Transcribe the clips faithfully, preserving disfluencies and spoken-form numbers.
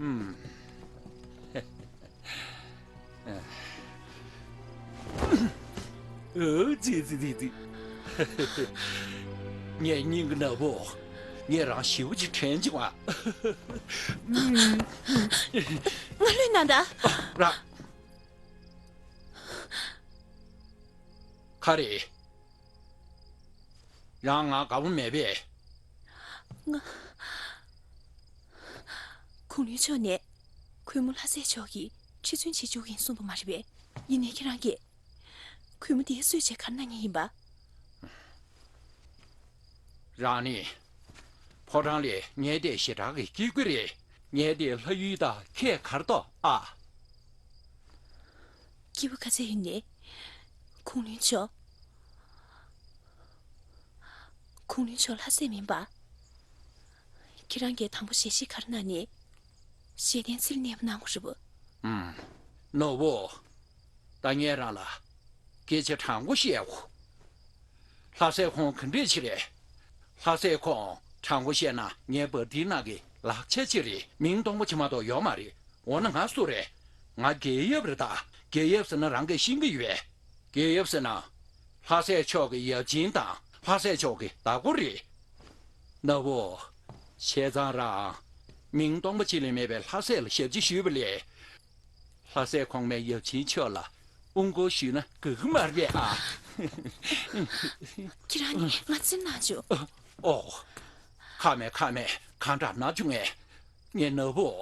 ཨུམ། ཨོ་ཙི་ཙི་ཙི་ཙི། ངའི་སྙིང་གི་ནོར་བུ། ངས་རང་ཞེ་པོ་ཅིག་དྲན་བྱུང་ཨ། ང་ལོས་ན་ད། ར། ག་རེ། རང་ང་དགའ་པོ་མེད་པས། ང་། གུང་ལུན་མཆོག་ནས། གུས་མོ་ལྷ་སྲས་མཆོག་གིས་ཁྲི་བཙུན་བྱེད་བཅུག་གིན་གསུངས་པ་མ་རེད་པས། ཡིན་ནའི་ཁྱེད་རང་གིས། གུས་མོ་དེའི་གསོས་བྱས་ག་རེ་གནང་མཁན་ཡིན་པ། རང་ནི། ཕོ་བྲང་ལས་ངའི་ལྟས་ཞེ་དྲག་གི་སྐྱིད་པོ་རེད། ངའི་ལྟས་ལྷ་ཡུལ་དང་ཁྱད་ག་རེ་འདུག་ཨ། སྐྱིད་པོ་ག་ཚད་ཡིན་ནའི། གུང་ལུན་མཆོག་གུང་ལུན་མཆོག་ལྷ་སྲས་མིན་པ། ཁྱེད་རང་གིས་དང་པོ་ཞལ་བཞེས་ག་རེ་གནང་ནས། ཞལ་ཏའི་ཚིལ་གནས་པ་གནང་དགོས་རེད་པ། ཨུམ། ནོར་བུ། ད་ངས་རང་ལ་སྐད་ཆ་དྲང་པོ་བཤད་འོ། ལྷ་སྲས་ཁོང་ག་འདྲས་ཅིག་རེད། ལྷ་སྲས་ཁོང་དྲང་པོ་བཤད་ན་ངའི་བར་ཐིག་ནང་གི་ལག་ཆ་ཅིག་རེད། མིང་སྟོང་པ་ཅིག་མ་གཏོགས་ཡོད་མ་རེད། འོ་ན་ང་སུ་རེད། ང་རྒྱལ་ཡབ་རེད་ད། རྒྱལ་ཡབ་ཟེར་ན་རང་གིས་ཤེས་ཀྱི་ཡོད་པས། རྒྱལ་ཡབ་ཟེར་ན། ལྷ་སྲས་མཆོག་གི་ཡབ་ཆེན་དང་ལྷ་སྲས་མཆོག་གི་བདག་པོ་རེད། ནོར་བུ། བྱས་ཙང་རང་། མིང་སྟོང་པ་ཅིག་ལས་མེད་པའི་ལྷ་སྲས་ལ་ཞབས་ཕྱི་ཞུས་པ་ལས། ལྷ་སྲས་གོང་མའི་ཡབ་ཆེན་མཆོག་ལ་དབུ་སྐོར་ཞུས་ན་དགའ་གི་མ་རེད་པས་ཨ། ཁྱེད་རང་ནི་ང་ཚེ་ན་འཇུ། ཨོ། ཁ་མེད་ཁ་མེད་གང་དྲག་ན་བྱུང་ངས། ངའི་ནོར་བུ།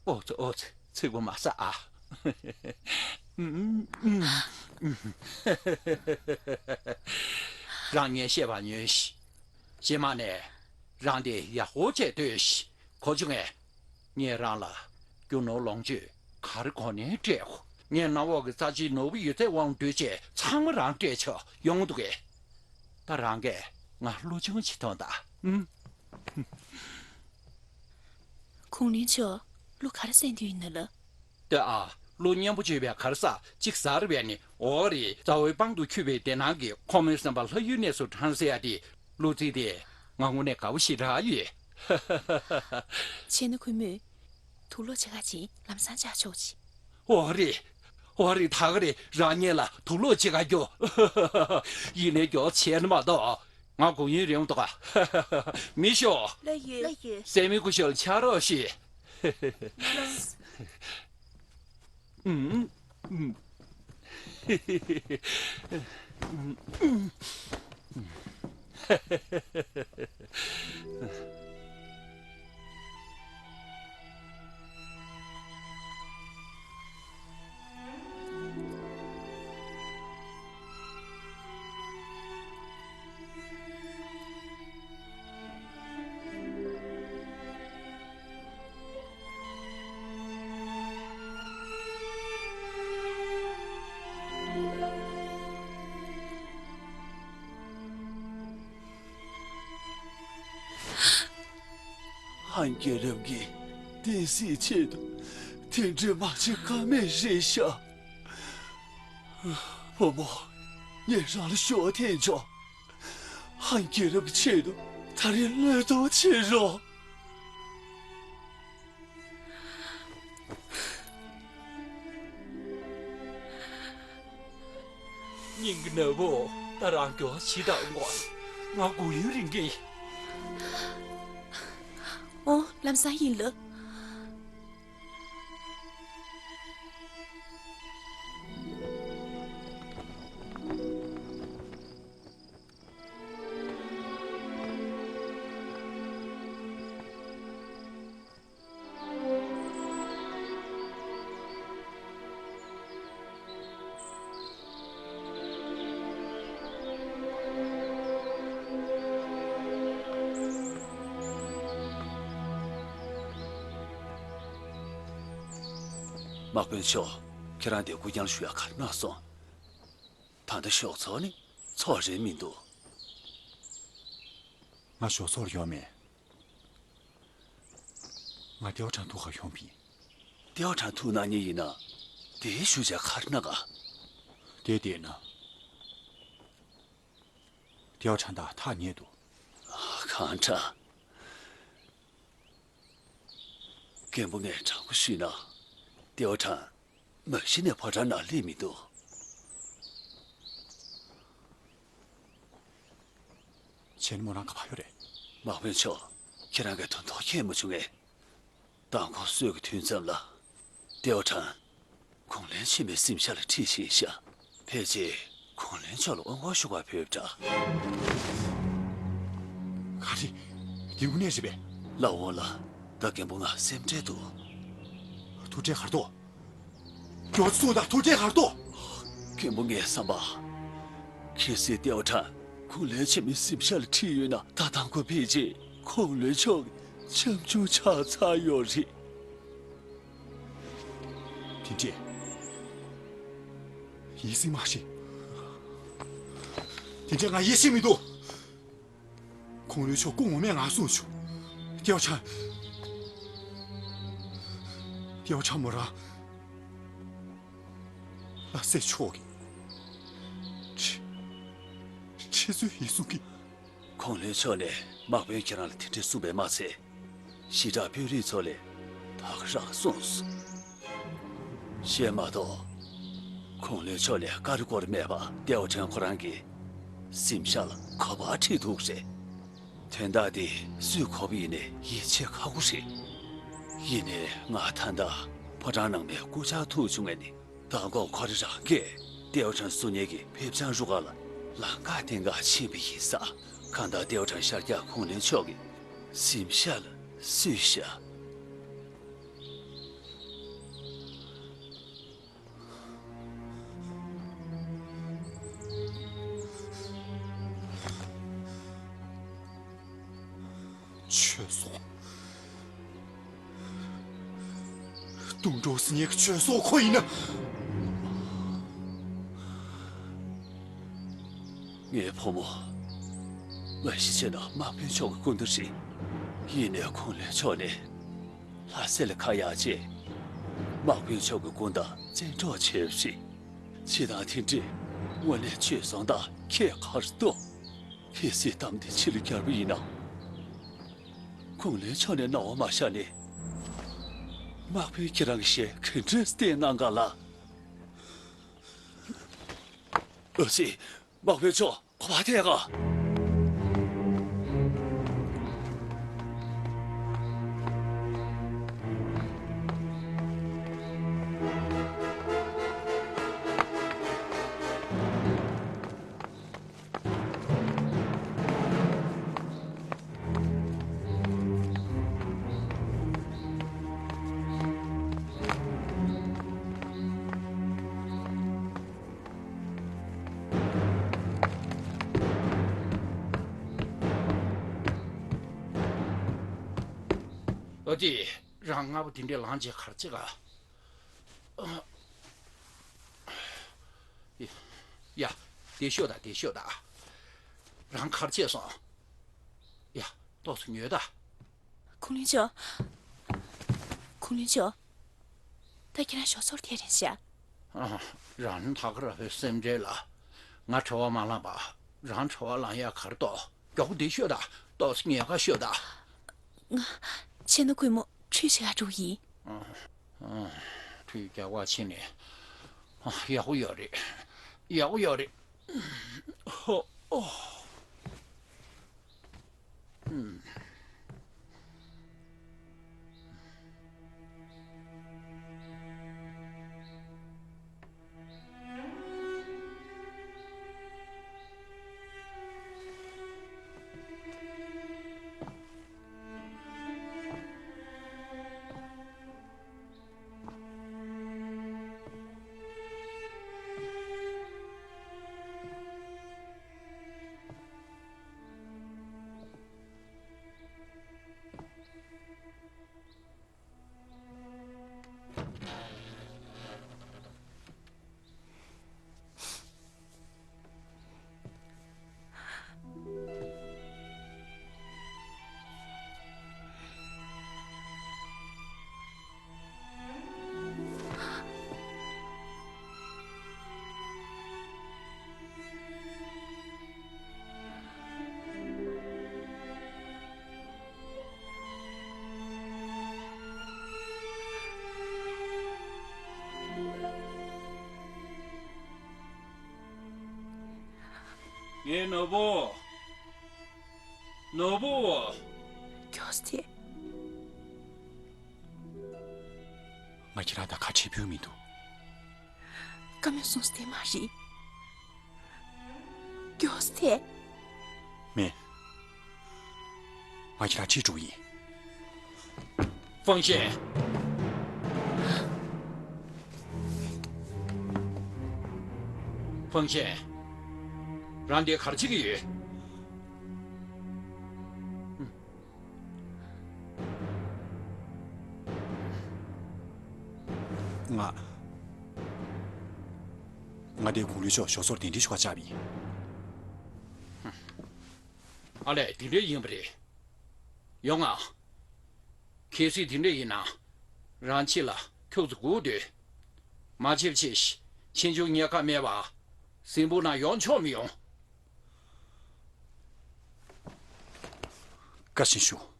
ཨོ་ཙི་ཨོ་ཙི་ཚིག་པ་མ་ཟ་ཨ། རང་ངས་བཤད་པ་ཉོན་ཞིག་གཞན་མ་ནས་རང་དེ་ཡག་པོ་བྱས་ལྟོས་ཤིག་གོ་བྱུང་ངས། ངས་རང་ལ་རྒྱུ་ནོར་ལོངས་སྤྱོད་ག་རེ་དགོས་ནའི་སྤྲད་གོ། ངས་གནམ་འོག་གི་རྩ་ཆེའི་ནོར་བུ་ཡོད་ཚད་དབང་བསྡུས་བྱས་ཚང་མ་རང་སྤྲད་ཆོག་ཡོང་འདུག་གས། ད་རང་གས་ང་བློ་ཆུང་ཅིག་གཏོང་དང་། ཨུམ། གུང་ལུན་མཆོག་གླུ་ག་རེ་གསན་འདོད་ཡིན་ན་ལབ། ལྟོས་ཨ། གླུ་སྙན་པོ་བརྗོད་པའི་ག་རེ་ཟ་ཅིག་ཟ་རེ་བས་ནི། འོ་རེད། རྩ་བའི་པང་དུ་འཁྱུད་པའི་བདེ་སྣང་གིས་ཁོ་མོའི་སེམས་པ་ལྷ་ཡུལ་གནས་སུ་དྲངས་ཟེར་ཡ་དེ། གླུ་ཚིག་དེ་ང་དངོས་གནས་དགའ་པོ་ཞེ་དྲག་ཡོད། བྱས་ན་གུས་མོས་དུག་སློག་བྱེད་ག་ཅིག་ལམ་སང་བཅར་ཆོག་ཅིག་འོ་རེད། འོ་རེད། ད་ག་རེད། རང་ཉིད་ལ་དུག་སློག་བྱེད་ག་རྒྱུ། ཡིན་ནའི་མགྱོགས་བྱས་ན་མ་གཏོགས། ང་དགོས་ཡུན་རིང་འདུག་ག་མི་ཤོག་ལོས་ཡོད། ལོས་ཡོད། སྲས་མོའི་སྐུ་ཞབས་ལ་ཕྱག་རོགས་ཞུས། ལགས། ཨུམ། ཨུམ། ཧན་རྒྱལ་རབས་ཀྱི་བསྟན་སྲིད་ཆེད་དུ་དེ་འདྲའི་མ་བྱེད་ཀ་མེད་རེད་ཤག་བུ་མོ། ངས་རང་ལ་ཞུ་བ་འཐེན་ཆོག་ཧན་རྒྱལ་རབས་ཆེད་དུ་ད་རེས་བློས་གཏོང་བྱེད་རོགས། སྙིང་གི་ནོར་བུ། ད་རང་མགྱོགས་ཕྱི་ཐག་འགོ། ང་སྒུག་ཡུན་རིང་གི། ཨོ། ལམ་སང་ཡིན་ལ། དམག་དཔོན་མཆོག་ཁྱེད་རང་དེ་སྐུ་རྐྱང་ཞུ་ཡ་ག་རེ་གནང་སོང་། ད་ལྟ་ཞོགས་ཚོགས་ནི་ཚོགས་རན་མི་འདུག་ང་ཞོགས་ཚོགས་ཡོང་མེད། ང་ཏེའོ་ཁྲང་ཐུག་ག་ཡོང་བིན། ཏེའོ་ཁྲང་ཐུག་གནང་ཉེ་ཡིན་ན། དེའི་ཞུ་བྱ་ག་རེ་གནང་ག་དེ་བལྟས་ན། ཏེའོ་ཁྲང་དང་ཐག་ཉེ་འདུག་གང་དྲག་རྒན་པོ་ངས་དྲང་པོ་ཞུས་ན། ཏེའོ་ཁྲང་མ་གཞི་ནས་ཕོ་བྲང་ནང་སླེབས་མི་འདུག་བྱས་ན་མོ་རང་ག་པར་ཡོད་རེད། དམག་དཔོན་མཆོག་ཁྱེད་རང་གིས་དོན་དག་མཁྱེན་མ་བྱུང་ངས། མདང་དགོང་གསོལ་གྱི་དུས་མཚམས་ལ། ཏེའོ་ཁྲང་། ཁུངས་ལུན་ཆོས་མའི་གཟིམ་ཤག་ལ་ཁྲིད་ཕྱིན་ཤག་ཕལ་ཆེར་ཁུངས་ལུན་མཆོག་ལ་དབང་སྐུར་ཞུ་བར་ཕེབས་འདྲ། ག་རེ། འདི་དངོས་གནས་རེད་པས། ལགས་འོང་ལགས། ད་རྒན་པོ་ང་སེམས་ཁྲལ་འདུག་ཐུགས་ཁྲལ་ག་རེ་འདུག་མགྱོགས་ཙམ་གསུངས་དང་། ཐུགས་ཁྲལ་ག་རེ་འདུག་རྒན་པོ་ངའི་བསམ་པ། གལ་སྲིད་ཏེའོ་ཁྲང་ཁུངས་ལུན་ཆོས་མའི་གཟིམ་ཤག་ལ་ཁྲིད་ཡོད་ན། ད་མདང་དགོང་ཕལ་ཆེར་ཁུངས་ལུན་མཆོག་གི་འཆམ་ཆུང་ཆགས་ཚར་ཡོད་རེད། དེ་འདྲས་ཡིད་སེམས་མ་ཤེས། དེ་འདྲས་ང་ཡིད་ཆེས་མི་འདུག་ཁུངས་ལུན་མཆོག་སྐུ་ངོ་མས་ང་གསུངས་བྱུང་། ཏེའོ་ཁྲང་། ཏེའོ་ཁྲང་མོ་རང་ལ་སྲས་མཆོག་གི་ཁྲི་ཁྲི་ཚོའི་ཡིག་གཟུགས་ཀྱི། ཁུངས་ལུན་མཆོག་ནས་དམག་དཔོན་ཁྱེད་རང་ལ་དེ་འདྲས་གསུངས་པས་མ་ཚད། ཞི་དྲག་དཔོན་རིགས་ཚོ་ལ་ད་ག་རང་གསུངས་སོང་། བཤད་མ་གཏོགས། ཁུངས་ལུན་མཆོག་ནས་ཀ་རེ་དགོས་རེ་མེད་པར་ཏེའོ་ཁྲང་ཁོ་རང་གི་གཟིམ་ཤག་ལ་ག་པར་ཁྲིད་འདུག་རེད། དོན་དག་འདི་སུས་གོ་བ་ཡིན་ནའི་ཡིད་ཆེས་ཁག་པོ་རེད། ཡིན་ནའི་ང་ད་ལྟ་ཕོ་བྲང་ནང་མའི་སྐུ་བཅར་ཐུག་བྱུང་བས་ནི། མདང་དགོང་ཁོ་རེ་རང་གིས་ཏེའོ་ཁྲང་བསུ་ཉིན་གྱི་ཕེབས་བྱང་རུ་ཁག་ལ་ལམ་ཁ་སྟེང་ག་ཕྱིན་པ་ཡིན་ས། གང་ལྟར་ཏེའོ་ཁྲང་ཤར་རྒྱག་ཁུངས་ལུན་མཆོག་གི་གཟིམ་ཤག་ལ་བསུས་ཤག་ཆོས་སྲོག་དུང་སྒྲོག་སི་ཉེ་གི་ཆོས་སྲོག་ཁོ་ཡིན་ན། ངའི་བུ་མོ། མ་གཞི་བྱས་ན་དམག་དཔོན་མཆོག་གི་སྐུ་ཟླ་རེད། ཡིན་ནའི་ཁུངས་ལུན་མཆོག་ནས་ལྷ་སའི་ལ་ཁ་གཡར་རྗེས། དམག་དཔོན་མཆོག་གི་སྐུ་ཟླ་བཙན་འཕྲོག་བྱས་པ་རེད། བྱེད་སྟངས་དེ་འདྲས་དངོས་གནས་ཆོས་སྲོག་དང་ཁྱད་པར་འདུག་གལ་སྲིད་གཏམ་དེ་ཕྱི་ལ་གྱར་བ་ཡིན་ན། ཁུངས་ལུན་མཆོག་ནས་སྣང་བ་མ་ཤར་ནས། དམག་དཔོན་ཁྱེད་རང་གི་ཞལ་ག་འདྲས་བསྟན་གནང་ག་ལགས། ཨ་ཙི། དམག་དཔོན་མཆོག་ཁོ་པ་ཐད་ག་ཨ་ཙི། རང་སྔ་པོ་དེ་འདྲའི་ལངས་བྱས་ག་རེ་བྱེད་ག་ཡ། དེ་ཤོད་ད། དེ་ཤོད་ད། རང་ག་རེ་བྱས་སོང་། ཡ། ཏོག་ཙམ་ཉོལ་ད། ཁུངས་ལུན་མཆོག་ཁུངས་ལུན་མཆོག་ད་ཁྱེད་རང་ཞོགས་ཚོར་ཐེ་རེད་ཤག་ཨ། རང་ཐག་ར་བའི་སེམས་ཁྲལ་ལ། ང་གྲྭ་པ་མ་ལངས་པ། རང་གྲྭ་པ་ལངས་ཡག་ག་རེ་འདུག་མགྱོགས་པོ་འདི་ཤོད་ད། ཏོག་ཙམ་ཉལ་ཁ་ཤོད་ད། ང་། ཕྱི་ནང་ཁུག་མོ་ཁྲུས་བྱེད་ག་འགྲོ་གི་ཡིན། ཨ། ཨ། ཁྲུས་རྒྱག་ག་ཕྱིན་ནས། ཨ། ཡག་པོ་ཡོད་རེད། ཡག་པོ་ཡོད་རེད། ཧོ། ཨོ། ངའི་ནོར་བུ། ནོར་བུ། ཁྱོད་སྟེ། ང་ཁྱེད་རང་དང་ཁ་བྲལ་ཕོད་མི་འདུག་བཀའ་མོལ་གསུངས་ཏེ་མ་རེད། མགྱོགས་ཏེ། མེད། ང་ཁྱེད་རང་ཁྲིད་འགྲོ་གི་ཡིན། ཧྥང་ཞན། ཧྥང་ཞན། རང་འདིར་ག་རེ་བྱེད་ཀྱི་ཡོད། ང་། ང་དེ་གུང་ལུས་ཕྱོགས་ཞོགས་ཚོར་གདན་འདྲེན་ཞུ་བ་བཅར་བ་ཡིན། ཨ་ལས། དེ་འདྲ་ཡིན་པ་རེད། ཡོང་ང་། གལ་སྲིད་དེ་འདྲ་ཡིན་ན། རང་ཕྱི་ལ་ཁྱུག་ཙམ་སྒུག་སྡོད། མ་བྱེད་བྱེད། ཕྱིན་ཆད་ཉེན་ཁ་མེད་པ། གཟིམ་སྤུ་ནང་ཡོང་ཆོག་མི་ཡོང་། བཀའ་དྲིན་ཞུ།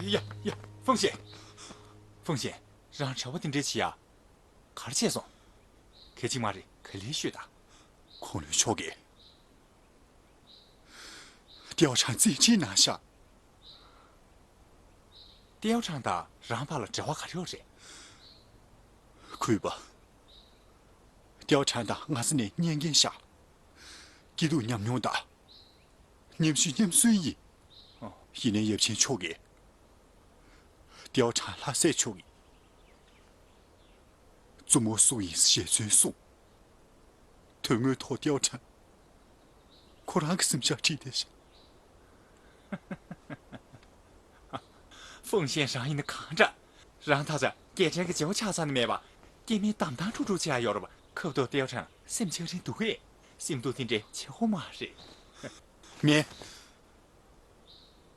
ཡ་ཡ། ཧྥང་ཞན། ཧྥང་ཞན། རང་གྲྭ་པ་དེ་འདྲའི་བྱེད་ཡ། ག་རེ་བྱས་སོང་། ག་ཅིག་མ་རེད། ག་ལེར་ཤོད་དང་། ཁོང་ལུས་ཕྱོགས་ཀྱིས། ཏེའོ་ཁྲང་རྩིས་ཁྲིད་གནང་ཤག་ཏེའོ་ཁྲང་དང་རང་བར་ལ་འབྲེལ་བ་ག་རེ་ཡོད་རེད། གུས་པ། ཏེའོ་ཁྲང་དང་སྔ་ས་ནས་གཉེན་རྒན་ཤག་སྐྱིད་སྡུག་མཉམ་མྱོང་དང་། མཉམ་ཞུ་མཉམ་གསོལ་ཡིན། ཨོ། ཡིན་ནའི་ཡབ་ཆེན་མཆོག་གིས། ཏེའོ་ཁྲང་ལྷ་སྲས་མཆོག་གིས། བཙུན་མོ་སུ་ཡིན་ཞེས་བཙུན་གསུངས། དོན་དངོས་ཐོག་ཏེའོ་ཁྲང་ཁོ་རང་གི་སེམས་ཤར་ཁྲིད་བསྡད་ཤག་ཧྥུང་ཞན། རང་ཡིན་ན་གང་འདྲ། རང་ཐག་ཆ་སྐད་འཕྲིན་གྱི་བརྗེ་བོ་ཆགས་ཚར་ནི་མེད་པ། སྐྱེ་དམན་གདམ་གདམ་འཁྲུག་འཁྲུག་བྱེད་ཡ་ཡོད་རེད་པ། ཁ་ཐུག་ཏེའོ་ཁྲང་སེམས་ཆགས་རན་འདུག་གས། སེམས་སྡུག་དེ་འདྲའི་བྱེད་དགོས་མ་རེད། མེད།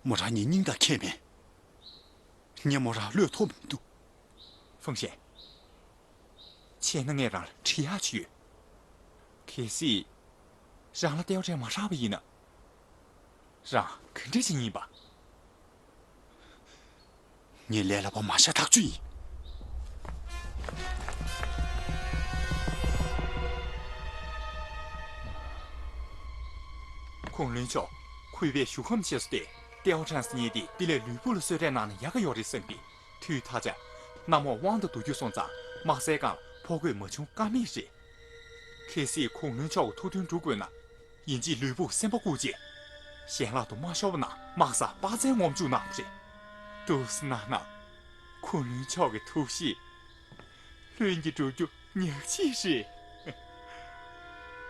མོ་རང་ངའི་སྙིང་དང་ཁྱད་མེད། ངས་མོ་རང་བློས་ཐོངས་མི་འདུག་ཧྥུང་ཞན། བྱས་ན་ངས་རང་ལ་འདྲི་ཡག་ཅིག་ཡོད། གལ་སྲིད། རང་ལ་ཏེའོ་ཁྲང་མ་རག་པ་ཡིན་ན། རང་ག་འདྲ་བྱེད་ཀྱི་ཡིན་པ། ངས་ལས་སླ་པོ་མ་བཞག་ཐག་ཆོད་ཡིན། ཁུངས་ལུང་མཆོག་གུས་པས་ཞུ་ཁམས་ཆེ་སོང་སྟེ། ཏེའོ་ཁྲང་ཟེར་མཁན་དེ་འདི་ལས་ལུས་པོ་ལ་གསོལ་རས་གནང་ན་ཡག་ག་ཡོད་རེད་བསམ་གི། དུས་ད་ཆ་གནམ་འོག་དབང་དུ་འདུ་རྒྱུ་སོང་ཙང་དམག་སའི་སྒང་ལ་ཕོ་རྒོད་མ་བྱུང་ཀ་མེད་རེད། གལ་སྲིད་ཁུངས་ལུང་མཆོག་གི་ཐུགས་མཐུན་འགྲུབ་དགོས་ན། ཡིན་གཅིག་ལུས་པོ་སེམས་པ་བཀུག་རྗེས། ཞལ་ལག་ཏུ་མ་ཤོར་བ་གནང་དམག་སར་དཔའ་རྩལ་ངོམ་བཅུག་གནང་བ་རེད། འདུག་སེ་གནང་ན། ཁུངས་ལུང་མཆོག་གི་ཐུགས་བཞེད་ལྷུན་གྱིས་འགྲུབ་རྒྱུ་ཉག་གཅིག་རེད།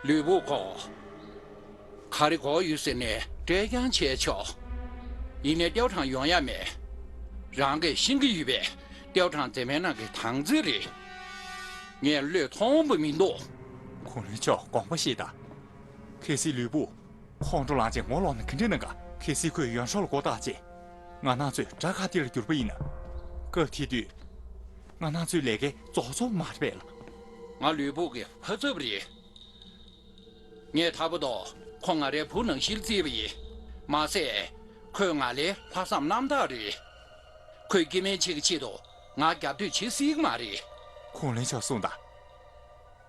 ལུས་པོ་ཁོ། ག་རེ་དགོས་ཡོད་ཟེར་ནས་སྤྲད་རྐྱང་བྱས་ཆོག་ཡིན་ནའི་ཏེའོ་ཁྲང་ཡོང་ཡ་མེད། རང་གིས་ཤེས་ཀྱི་ཡོད་པས། ཏེའོ་ཁྲང་མཛེས་མའི་ནང་གི་དང་ཚིག་རེད། ངས་བློས་ཐོངས་པ་མི་འདུག་ཁུངས་ལུང་མཆོག་དགོངས་པ་བཞེས་དང་། གལ་སྲིད་ལུས་པོ་ཁོང་ཁྲོ་ལངས་རྗེས་ངོ་ལོག་ན་ག་འདྲ་གནང་ག་གལ་སྲིད་ཁོས་ཡོན་ཧྲོ་ལ་མགོ་བཏགས་རྗེས། ང་རང་ཚོའི་དགྲ་ཁ་ཐེར་ལ་གྱུར་པ་ཡིན་ན། སྐབས་དེ་དུས། ང་རང་ཚོའི་ལས་ཀའི་རྫོགས་རྫོགས་མ་རེད་པས་ལགས། ང་ལུས་པོ་གི་ཕ་ཚབ་རེད། ངས་ཐར་པ་དོ་ཁོ་ང་རའི་བུ་ནང་བཞིན་བརྩིས་པ་ཡིན། མ་ཟད། ཁོས་ང་ལའི་ལྷག་བསམ་རྣམ་དག་རེད། ཁོས་སྐྱེ་དམན་གཅིག་གི་ཆེད་དུ་ང་རྒྱབ་གཏོད་བྱེད་སྲིད་ཀྱི་མ་རེད། ཁུངས་ལུང་མཆོག་གསུངས་དང་།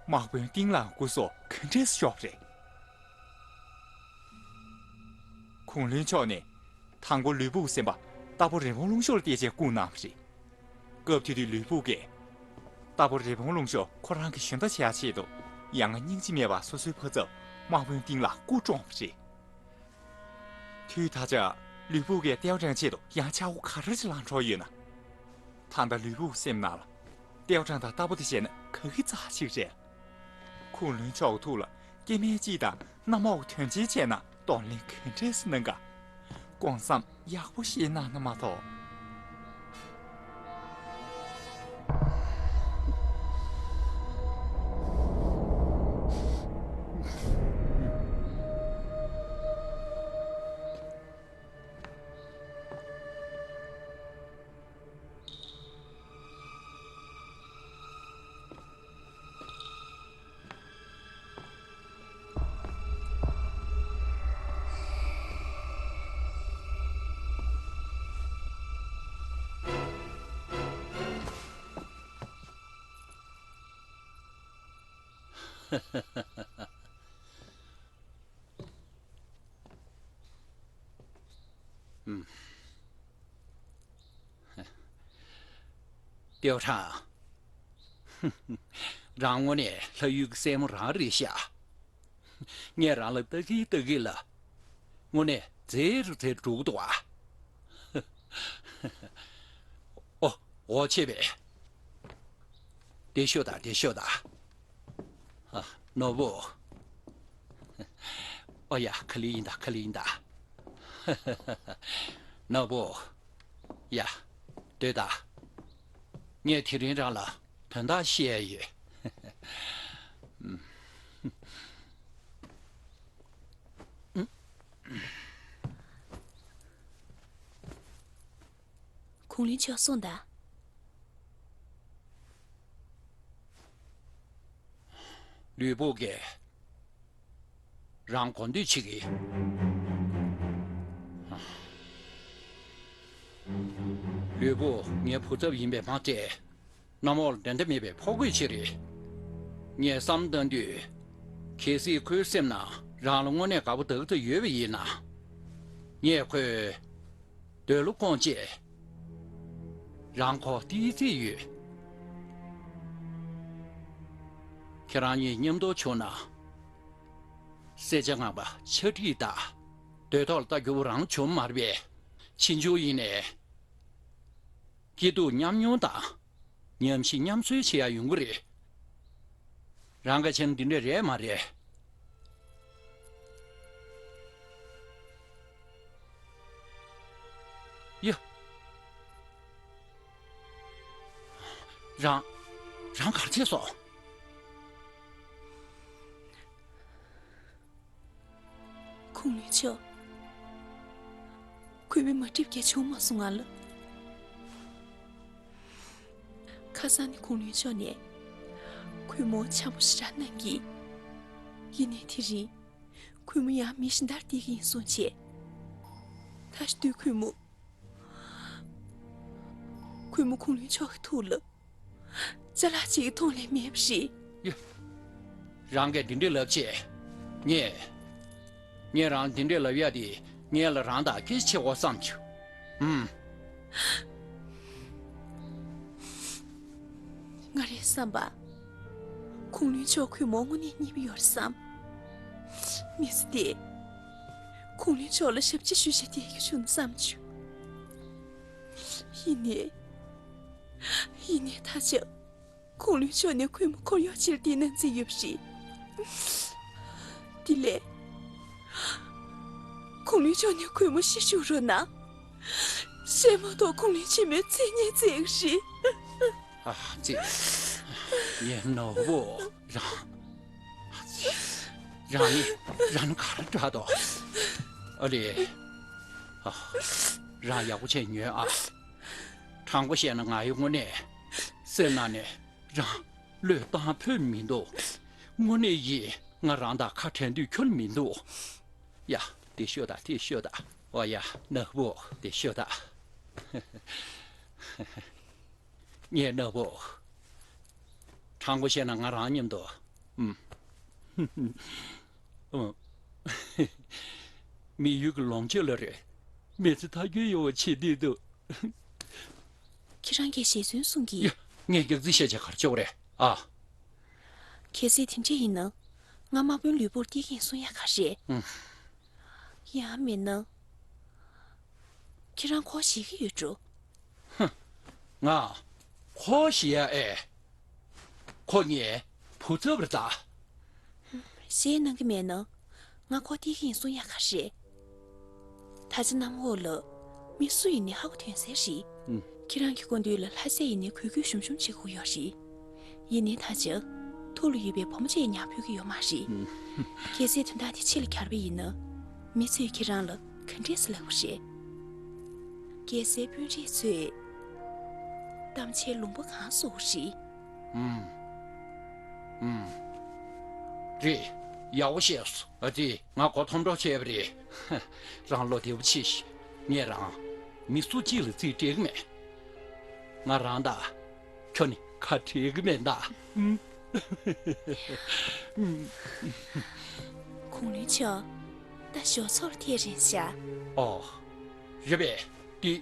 དམག་དཔོན་ཏིང་ལའང་སྐུ་སྲོག་ག་འདྲས་སེ་ཤོར་བ་རེད། ཁུངས་ལུང་མཆོག་ནི། དང་པོ་ལུས་པོ་གི་སེམས་པ་རྟ་ཕོ་རི་བོང་ལུང་ཤོར་ལ་བལྟས་རྗེས་བཀུག་གནང་བ་རེད། སྐབས་དེ་དུས་ལུས་པོ་གིས། རྟ་ཕོ་རི་བོང་ལུང་ཤོར་ཁོ་རང་གི་ཞུན་བརྡར་བྱེད་ཡག་ཆེད་དུ། ཡ་ང་སྙིང་རྗེ་མེད་པར་སོ་སོའི་ཕ་ཚབ་དམག་དཔོན་ཏིང་ལ་རྐུ་བཀྲོངས་པ་རེད། དུས་ད་ཆ་ལུས་པོ་གིས་ཏེའོ་ཁྲང་ཆེད་དུ་ཡང་ཆག་སྒོ་ག་རེ་ཅིག་ལངས་འགྲོ་ཡོད་ན། ད་ལྟ་ལུས་པོ་གི་སེམས་ནང་ལ། ཏེའོ་ཁྲང་དང་རྟ་ཕོ་དེ་བྱས་ན་ག་གི་རྩ་ཞིག་རེད། ཁུངས་ལུང་མཆོག་གི་ཐུགས་ལ་སྐྱེ་དམན་གཅིག་དང་གནམ་འོག་དོན་ཆེན་བྱས་ན་གདོང་ལེན་ག་འདྲས་སེ་གནང་ག་སྐོང་བསམ་ཡག་པོ་ཞིག་གནང་ན་མ་གཏོགས། ཨུམ། ཏེའོ་ཁྲང་། རང་དངོས་གནས་ལྷ་ཡུལ་གྱི་སྲས་མོ་རང་རེད་ཤག་ངས་རང་ལ་ལྟ་གིན་ལྟ་གིན་ལ། དངོས་གནས་མཛེས་རུ་མཛེས་འགྲོ་གི་འདུག་ཨ། ཨོ། འོ་བྱས་པས། དེ་ཤོད་དང་དེ་ཤོད་དང་། ཨ། ནོར་བུ། ཨོ་ཡ། ཁ་ལི་ཡིན་ད། ཁ་ལི་ཡིན་ད། ནོར་བུ། ཡ། སྡོད་ད། ངས་དེ་རིང་རང་ལ་དོན་དག་བཤད་ཡ་ཡོད། གུང་ལུན་ཆོག་སོང་ད། ལུས་པོ་གས། རང་གོ་འདོད་བྱེད་ཀྱི། ལུས་པོ་ངའི་བུ་ཚབ་ཡིན་པས་མ་ཚད། གནམ་འོག་ལ་འགྲན་ཟླ་མེད་པའི་ཕོ་རྒོད་ཅིག་རེད། ངས་བསམ་བཏང་དུས། གལ་སྲིད་ཁོའི་སེམས་ནང་རང་ལ་དངོས་གནས་དགའ་པོ་ཏག་ཏག་ཡོད་པ་ཡིན་ན། ངས་ཁོའི་འདོད་བློ་སྐོང་བྱས། རང་ཁོ་ཏི་ཙི་ཡོད། ཁྱེད་རང་གཉིས་མཉམ་དུ་བྱུང་ན། སེར་སྐྱ་ངང་པ་ཆ་འགྲིག་ད། འདོད་ཐོག་ལ་ལྟ་རྒྱུ་བོ་རང་བྱུང་མ་རེད་པས། ཕྱིན་ཆོག་ཡིན་ནས། སྐྱིད་སྡུག་མཉམ་མྱོང་དང་། ཉམས་ཞིབ་མཉམ་འཚོལ་བྱེད་ཡ་ཡོང་གི་རེད། རང་ག་ཆེན་འདི་འདྲ་རེད་མ་རེད། ཡ། རང་། རང་ག་རེ་བྱས་སོང་། གུང་ལུན་ཆོག་གུས་པས་མ་འགྲིག་པ་བྱུང་མ་སོང་ང་ལ། ཁ་སང་ནས་གུང་ལུན་ཆོག་ནས་གུས་མོ་འཆམ་པོ་ཞེ་དྲག་གནང་གི། ཡིན་ནའི་དེ་རིང་གུས་མོ་ཡང་མི་གཞན་དག་བསྡད་ཀྱི་ཡིན་གསུངས་བྱས། ད་ཞུ་དུས་གུས་མོ། གུས་མོ་གུང་ལུན་ཆོག་གི་ཐུགས་ལ། ཅ་ལག་ཅིག་གི་མཐོང་ལས་མེད་པ་རེད། ཡ། རང་གིས་འདི་འདྲས་ལབ་བྱས། ངས། ངས་རང་འདི་འདྲས་ལབ་ཡ་དེ་ངས་ལ་རང་དང་སྐད་ཆ་བྱེད་དགོས་བསམ་བྱུང་། ཨུམ། ང་རའི་བསམ་པ། གུང་ལུན་ཆོག་གུས་མོ་དངོས་གནས་མཉེས་པོ་ཡོད་རེད་བསམ། མི་ཚེ་འདི། གུང་ལུན་ཆོག་ལ་ཞབས་ཕྱི་ཞུ་བྱས་བསྡད་རྒྱུ་བྱུང་ན་བསམ་བྱུང་། ཡིན་ནའི། ཡིན་ནའི་ད་ཆ། གུང་ལུན་ཆོག་ནས་གུས་མོ་འཁོར་གཡོག་ཅིག་ལ་བསྡད་གནང་རྩིས་ཡོད་པ་རེད། དེ་ལས། གུང་ལུན་ཆོག་ནས་གུས་མོ་ཤི་བཅུག་རོགས་གནང་། བཤད་མ་གཏོགས་གུང་ལུན་ཆེན་མོའི་མཚན་སྙན་བརྩི་གི་རེད། ཨ་ཙི། ངའི་ནོར་བུ། རང་། རང་ནི། རང་ནི་ག་རེ་འདྲ་འདུག་ཨ་ལེ། ཨ། རང་ཡག་པོ་བྱས་ཉོན་ཨ། དྲང་པོ་བཤད་ན་ང་ཡི་དངོས་གནས། སེམས་ནང་ནས་རང་བློས་བཏང་ཕོད་མི་འདུག་དངོས་གནས་ཡིན། ང་རང་དང་ཁ་བྲལ་འདོད་ཁྱོན་མི་འདུག་ཡ། དེ་ཤོད་དང་དེ་ཤོད་དང་། ཨོ་ཡ། ནག་པོ་དེ་ཤོད་དང་། ངའི་ནག་པོ། དྲང་པོ་བཤད་ན་ང་རང་མཉམ་དུ། ཨུམ། ཨུམ། མི་ཡུལ་གྱི་ལོངས་སྤྱོད་ལ་རེ། མི་ཚེ་མཐའ་འཁྱོལ་ཡོང་བ་བྱེད་འདོད་འདུག་ཁྱེད་རང་གིས་ཞེ་བཙུན་གསུང་གི། ཡ། ངས་སྐྱག་རྫུན་བཤད་བྱས་ག་རེ་ཆོག་རེད་ཨ། གལ་སྲིད་དེ་འདྲ་ཡིན་ན། ང་དམག་དཔོན་ལུས་པོར་སྐྱེལ་གྱིན་གསུང་ཡ་ག་རེ་རེད། ཨུམ། ཡང་མིན་ན། ཁྱེད་རང་ཁོ་ཤེས་ཀྱི་ཡོད་འགྲོ། ཧུམ། ང་། ཁོ་ཤེས་ཡ་ཨེ། ཁོ་ངའི་བུ་ཚབ་རེད་ད། ཤེས་གནང་གི་མེད་ན། ང་ཁོ་སྐྱེལ་གྱིན་གསུང་ཡ་ག་རེ་རེད། ད་ཆ་གནམ་འོག་ལ། མི་སུ་ཡིན་ནའི་ཧ་གོ་དོན་གསལ་རེད། ཨུམ། ཁྱེད་རང་གི་སྐུ་མདུན་ལ་ལྷ་སྲས་ཡིན་ནའི་གུས་གུས་ཞུམ་ཞུམ་བྱེད་དགོས་ཡོད་རེད། ཡིན་ནའི་ད་ཆ། ཐུགས་ལ་ཡོད་པའི་བུ་མོ་ཅིག་ཉར་ཕོད་ཀྱི་ཡོད་མ་རེད། ཨུམ། གལ་སྲིད་དོན་དག་དེ་ཕྱི་ལ་གྱར་བ་ཡིན་ན། མི་ཚོས་ཁྱེད་རང་ལ་ག་འདྲས་སེ་ལབ་དགོས་རེད། རྒྱལ་སའི་དཔོན་རིགས་ཚོས་གཏམ་འཆལ་ལུང་པ་གང་བཟོ་དགོས་རེད། ཨུམ། ཨུམ། རེད། ཡག་པོ་བཤད་སོང་། ཨ་ཙི། ང་མགོ་འཐོམ་འགྲོ་བྱས་པ་རེད། རང་བློ་བདེ་པོ་བྱེད་ཤིག་ངས་རང་མི་སུ་གཅིག་ལ་རྩིས་སྤྲད་ཀྱི་མེད། ང་རང་དང་ཁྱོད་ནི་ཁ་བྲལ་གྱི་མེད་ད། ཨུམ། གུང་ལུན་མཆོག་ད་ཞོགས་ཚོགས་ལ་ཐད་རན་ཤག་ཨོ། རེད་པས། འདི།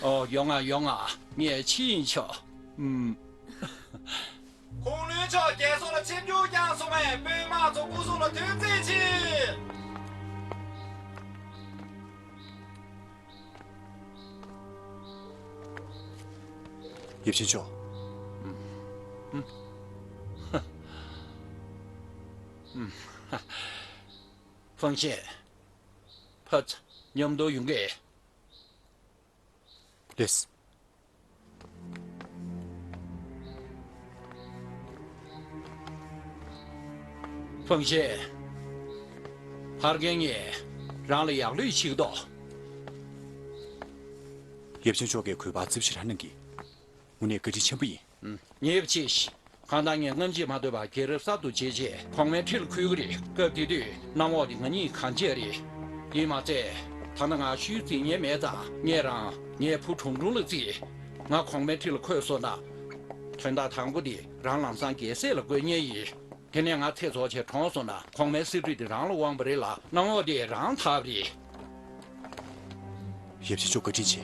ཨོ། ཡོང་ང་ཡོང་ང་། ངས་ཕྱི་ཡིན་ཆོག་ཨུམ། གུང་ལུན་མཆོག་རྒྱལ་ཚོགས་ལ་ཆིབས་བསྒྱུར་བསྐྱངས་སོང་བས་དཔོན་དམག་ཚོ་སྐུ་སྲུང་ལ་དུས་ཚོད་ཕྱིན། ཡབ་ཆེན་མཆོག་ཧྥང་ཞན། ཕ་ཚ། མཉམ་དུ་ཡོང་གི། ལེས། ཧྥང་ཞན། ཕར་རྒན་ངས་རང་ལ་ཡག་ལུས་ཤིག་འདུག་ཡབ་ཆེན་མཆོག་གིས་གུས་པར་རྩིབས་ཞིག་ར་གནང་གི། དངོས་གནས་བཀའ་དྲིན་ཆེན་པོ་ཡིན། ཉེས་པ་ཆེ་ཞིག་གང་ལྟར་ངས་རྔམ་བརྗིད་མ་ཐོབ་པར་རྒྱལ་རབས་གསར་དུ་བྱེད་ཆེད་གོང་མའི་ཁྲི་ལ་འཁོད་ཀྱི་རེད། སྐབས་དེ་དུས་གནམ་འོག་འདི་ང་གཉིས་གང་བྱས་རེད། ཡིན་མ་ཚད། ད་ལྟ་ང་ཤུལ་འཛིན་མཁན་མེད་ཙང་ངས་རང་ངའི་བུ་ཁྲུང་ཁྲུང་ལ་བརྩིས། ང་གོང་མའི་ཁྲི་ལ་འཁོད་སོང་ན། དོན་དག་དང་པོ་འདི་རང་ལམ་སང་རྒྱལ་སྲས་ལ་བསྐོ་མཁན་ཡིན། དེ་ནས་ང་ཚེ་རྫོགས་ཆེད་གྲོངས་སོང་ན་གོང་མའི་གསེར་ཁྲི་དེ་རང་ལ་དབང་བ་རེད་ལ་གནམ་འོག་དེ་རང་ཐོབ་རེད། ཡབ་ཆེན་མཆོག་བཀའ་དྲིན་ཆེ།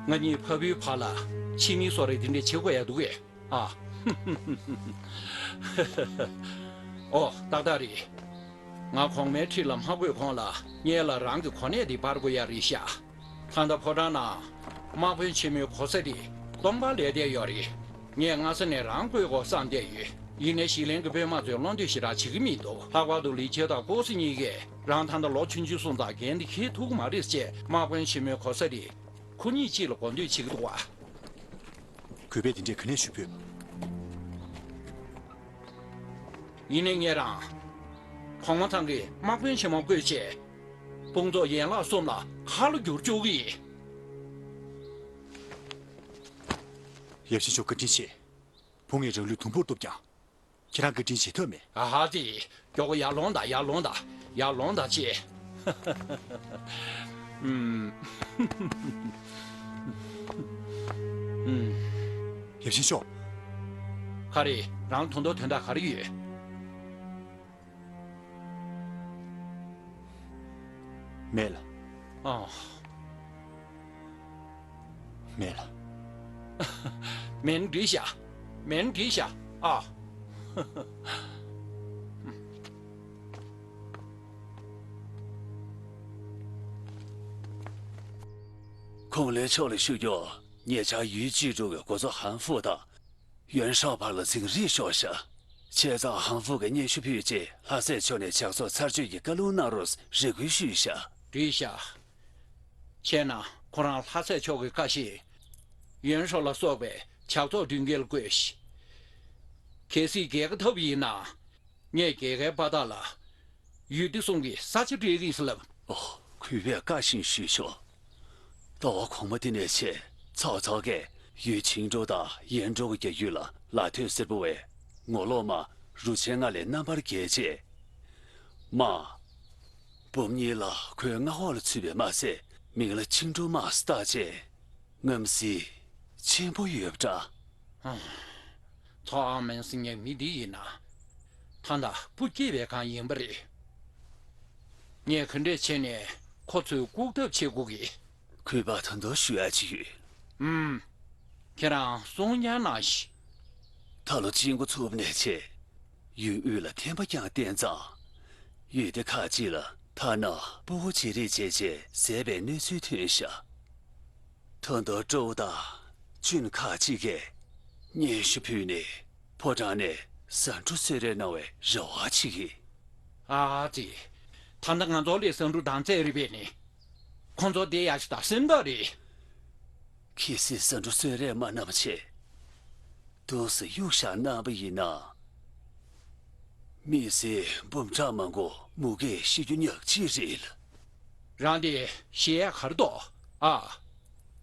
ང་གཉིས་ཕ་བུའི་བར་ལ་ཕྱི་མིའི་སོ་རེ་འདི་འདྲ་བྱེད་དགོས་ཡ་འདུག་གས། ཨ། ཨོ། ཏག་ཏག་རེད། ང་གོང་མའི་ཁྲི་ལ་མ་བསྐོས་གོང་ལ་སྔོན་ལ་རང་གི་གོ་གནས་འདི་སྤར་དགོས་ཡ་རེད་ཤག་ད་ལྟ་ཕོ་བྲང་ནང་དམག་དཔོན་ཆེན་མོའི་གོ་ས་དེ་སྟོང་པར་ལས་བསྡད་ཡོད་རེད། ངས་སྔ་ས་ནས་རང་བསྐོས་དགོས་བསམ་བསྡད་ཡོད། ཡིན་ནའི་ཞི་ལིང་གི་དཔོན་དམག་ཚོས་བློ་འདོད་ཞེ་དྲག་བྱེད་ཀྱི་མི་འདུག་ལྷག་པར་དུ་ལི་ཁྱེ་དང་ཀོ་སི་གཉིས་ཀས་རང་ད་ལྟ་ལོ་ཆུང་ཆུང་སོང་ཙང་འགན་འདི་འཁྱེར་ཐུབ་ཀྱི་མ་རེད་ཅེས་དམག་དཔོན་ཆེན་མོའི་གོ་ས་དེ་ཁོ་གཉིས་གཅིག་ལ་གོ་འདོད་བྱེད་ཀྱི་འདུག་བ། གུས་པས་དེ་འདྲས་ག་ནས་ཞུ་ཕོད། ཡིན་ནའི་ངས་རང་གོང་མ་ཚང་གི་དམག་དཔོན་ཆེན་མོ་བསྐོས་བྱས་དཔུང་ཚོགས་ཡན་ལག་གསུམ་ལ་ཁ་ལོ་བསྒྱུར་བཅུག་གི་ཡིན། ཡབ་ཆེན་མཆོག་བཀའ་དྲིན་ཆེ། བུ་ངས་རང་ལུས་དུམ་བུར་གཏུབས་ཀྱང་། ཁྱེད་རང་བཀའ་དྲིན་བརྗེད་ཐབས་མེད། ཨ་ཧ་ཙི། མགྱོགས་པོ་ཡར་ལོངས་དང་། ཡར་ལོངས་དང་། ཡར་ལོངས་དང་ཅེས། ཨུམ། ཨུམ། ཡབ་ཆེན་མཆོག་ག་རེ། རང་ད་དུང་དོན་དག་ག་རེ་ཡོད། མེད་ལགས། ཨ། མེད་ལགས། མེད་ན་འགྲིག་ཤག་མེད་ན་འགྲིག་ཤག་ཨ། གུང་ལུན་མཆོག་ལ་ཞུ་རྒྱུ། ཉེ་ཆར་ཡུལ་གཅིག་འགྲོ་བའི་འགོ་གཙོ་ཧན་ཧྥུ་དང་། ཡོན་ཧྲའོ་བར་ལ་འཛིང་རེས་ཤོར་ཤག་བྱས་ཙང་ཧན་ཧྥུ་གིས་སྙན་ཞུ་ཕུལ་རྗེས་ལྷ་སྲས་མཆོག་ནས་ཇག་ཚོགས་ཚར་གཅོད་ཀྱི་བཀའ་ལུང་གནང་རོགས་རེ་སྐུལ་ཞུས་ཤག་བྲིས་ཤག་བྱས་ན་ཁོ་རང་ལྷ་སྲས་མཆོག་གི་བཀའ་བཞིན། ཡོན་ཧྲའོ་ལ་སོགས་པའི་ཇག་ཚོགས་མདུན་རྒྱལ་བསྐོས་ཤིག་གལ་སྲིད་རྒྱལ་ཁ་ཐོབ་པ་ཡིན་ན། ངས་རྒྱལ་ཁའི་དཔའ་རྟགས་ལ་ཡུལ་སྡེ་གསུམ་གྱི་ས་ཆ་སྤྲད་ཀྱི་ཡིན་ཟེར་ལབ། ཨོ། གུས་པས་བཀའ་བཞིན་ཞུས་ཆོག་ཟླ་བ་གོང་མ་འདི་ནས་བྱས་ཚོགས་གཙོ་གིས་ཡུལ་ཆིང་ཀྲོའུ་དང་ཡན་ཀྲོའུ་གི་རྒྱ་ཡུལ་ལ་ལ་ཐོད་སེར་པོ་བའི་ངོ་ལོག་མ་རུ་ཆེན་ལྔ་ལས་རྣམ་པར་རྒྱལ་རྗེས། མ། འབུམ་གཉིས་ལ་ཁོའི་མངའ་འོག་ལ་ཚུད་པས་མ་ཟད་མིང་ལ་ཆིང་ཀྲོའུ་དམག་ཟེར་བཏགས་རྗེས། རྔམ་བརྗིད་ཆེན་པོ་ཡོད་པ་འདྲ། ཨ། ཚོགས་ཨང་མན་ཟེར་མཁན་མི་འདི་ཡིན་ན། ད་ལྟ་སྤུ་སྐྱེས་པའི་སྒང་ཡིན་པ་རེད། ངས་ག་འདྲས་བྱས་ནས་ཁོ་ཚོས་བཀུག་ཐབས་བྱེད་དགོས་ཀྱི། གུས་པ་ད་དུང་ཞུ་ཡ་ཅིག་ཡོད། ཨུམ། ཁྱེད་རང་གསུང་ཡ་གནང་ཞིག་ད་ལོ་དཔྱིད་འགོ་ཚུགས་པ་ནས་བྱས། ཡུལ་དབུས་ལ་ཐན་པ་རྐྱང་བསྟན་ཙང་། ཡུལ་སྡེ་ཁག་ཅིག་ལ་ཐ་ན་སྤུ་གུ་བརྗེ་རེས་བྱས་རྗེས་བཟས་པའི་གནས་ཚུལ་ཐོན་ཤག་ད་དུང་ཀྲོའུ་དང་ཅུན་ཁག་ཅིག་གིས་སྙན་ཞུ་ཕུལ་ནས་ཕོ་བྲང་ནས་ཟ་འཕྲུག་གསོལ་རས་གནང་བའི་རེ་བ་བྱེད་ཀྱི། ཨ་ཙི། ད་ལྟ་ང་ཚོ་ལ་ཟ་འཕྲུག་དང་རྩེད་རེས་པས་ནི། ཁོང་ཚོ་བསྡད་ཡག་ཞིག་དང་སེམས་ཐག་རེད། གལ་སྲིད་ཟ་འཕྲུག་གསོལ་རས་མ་གནང་བ་བྱས། འདུག་སེ་གཡུག་བཞག་གནང་བ་ཡིན་ན། མི་སེར་འབུམ་ཕྲག་མང་པོ་མུ་གེས་ཤི་རྒྱུ་ཉག་གཅིག་རེད་ལ། རང་དེ་ཤེས་ཡ་ག་རེ་འདུག་ཨ།